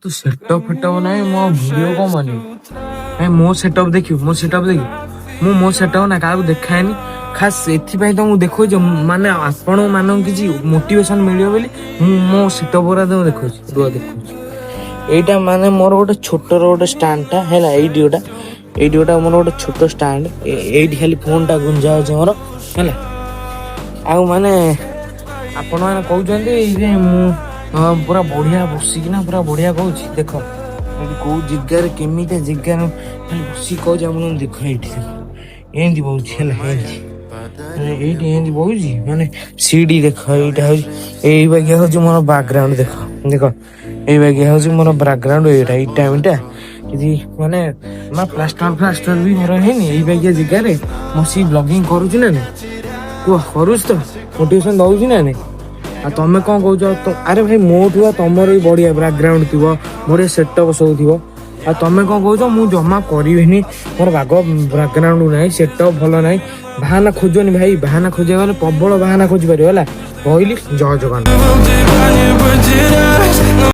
ତୁ ସେଟଅପ୍ ଫେଟଅପ୍ ନାହିଁ, ମୋ ଭିଡ଼ିଓ କଣ ବନେଇବୁ? ନାଇଁ, ମୋ ସେଟଅପ୍ ଦେଖିବୁ? ମୋ ସେଟଅପ୍ ଦେଖିବୁ? ମୁଁ ମୋ ସେଟଅପ୍ ନା କାହାକୁ ଦେଖାଏନି। ଖାସ୍ ଏଥିପାଇଁ ତ ମୁଁ ଦେଖଉଛି, ମାନେ ଆପଣ ମାନଙ୍କୁ କିଛି ମୋଟିଭେସନ ମିଳିବ ବୋଲି ମୁଁ ମୋ ସେଟଅପ୍ ଗୁରା ତ ଦେଖଉଛି। ରୁହ, ଦେଖଉଛି। ଏଇଟା ମାନେ ମୋର ଗୋଟେ ଛୋଟର ଗୋଟେ ଷ୍ଟାଣ୍ଡଟା ହେଲା। ଏଇଠି ଗୋଟେ ମୋର ଗୋଟେ ଛୋଟ ଷ୍ଟାଣ୍ଡ। ଏଇଠି ଖାଲି ଫୋନଟା ଗୁଞ୍ଜା ଅଛି ମୋର, ହେଲା। ଆଉ ମାନେ ଆପଣମାନେ କହୁଛନ୍ତି ଯେ ମୁଁ ପୁରା ବଢିଆ ବସିକିନା ପୁରା ବଢିଆ କହୁଛି। ଦେଖ, ଏଇଠି କୋଉ ଜାଗାରେ, କେମିତିଆ ଜାଗାରେ ଖାଲି ବସିକି କହୁଛି ଆପଣଙ୍କୁ। ଦେଖ, ଏଇଠି ଦେଖ, ଏମିତି ବଉଛି, ହେଲା। ଏମିତି ମାନେ ଏଇଠି ଏମିତି ବଉଛି। ମାନେ ସିଡି ଦେଖ, ଏଇଟା ହଉଛି, ଏଇ ବାଗିଆ ହଉଛି ମୋର ବ୍ୟାକଗ୍ରାଉଣ୍ଡ। ଦେଖ, ଦେଖ, ଏଇ ବାଗିଆ ହଉଛି ମୋର ବ୍ୟାକଗ୍ରାଉଣ୍ଡ। ଏଇଟା ଇଟା ମିଟା କିଛି ମାନେ ମା ପ୍ଲାଷ୍ଟର ଫ୍ଲାଷ୍ଟର ବି ମୋର ହେଇନି। ଏଇ ବାଗିଆ ଜାଗାରେ ବସିକି ବ୍ଲଗିଂ କରୁଛି ନା ନାଇଁ କୁହ? କରୁଛି ତ, ମୋଟିଭେସନ ଦଉଛି ନା ନାଇଁ? ଆଉ ତମେ କଣ କହୁଛ? ଆରେ ଭାଇ, ମୋଠୁ ଆଉ ତମର ବି ବଢିଆ ବ୍ୟାକଗ୍ରାଉଣ୍ଡ ଥିବ, ବଢିଆ ସେଟଅପ୍ ସବୁ ଥିବ। ଆଉ ତମେ କଣ କହୁଛ, ମୁଁ ଜମା କରିବିନି, ମୋର ବାଗ ବ୍ୟାକଗ୍ରାଉଣ୍ଡ ନାହିଁ, ସେଟଅପ୍ ଭଲ ନାହିଁ? ବାହାନା ଖୋଜନି ଭାଇ। ବାହାନା ଖୋଜିବାକୁ ଗଲେ ପ୍ରବଳ ବାହାନା ଖୋଜିପାରିବ, ହେଲା। ରହିଲି, ଜୟ ଜଗନ୍ନାଥ। Тебя не потерять.